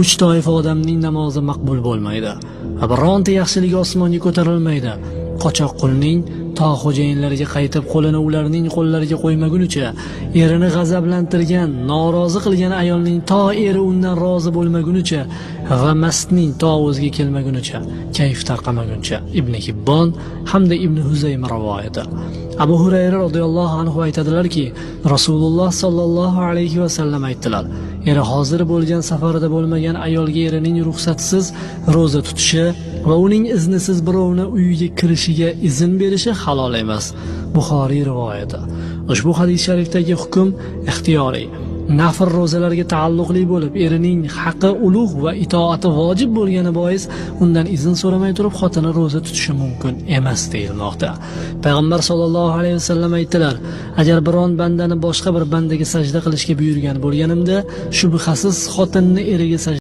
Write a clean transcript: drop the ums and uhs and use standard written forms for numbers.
Uch toifa odamning namozi maqbul bo'lmaydi va bironta yaxshiligi osmonga ko'tarilmaydi. Qochoq qulning to xo'jayinlariga qaytib qo'lini ularning qo'llariga qo'ymagunicha, erini g'azablantirgan, norozi qilgan ayolning to eri undan rozi bo'lmagunicha va mastning to o'ziga kelmagunicha, kayf tarqamaguncha. Ibn Hibbon hamda Ibn Huzayma rivoyati. Abu Hurayra roziyallohu anhu aytadilarki, Rasululloh sollallohu alayhi va sallam aytdilar: eri hozir bo'lgan safarida bo'lmagan ayolga erining ruxsatisiz ro'za tutishi va uning iznisiz birovni uyiga kirishiga izn berishi halol emas. Buxoriy rivoyati. Ushbu hadis sharifdagi hukm ixtiyoriy nafl ro'zalarga taalluqli bo'lib, erining haqi ulug' va itoati vojib bo'lgani bois undan izn so'ramay turib xotini ro'za tutishi mumkin emas deyilmoqda. Payg'ambar sollallohu alayhi vasallam aytdilar: agar biron bandani boshqa bir bandaga sajda qilishga buyurgan bo'lganimda, shubhasiz xotinni eriga sajda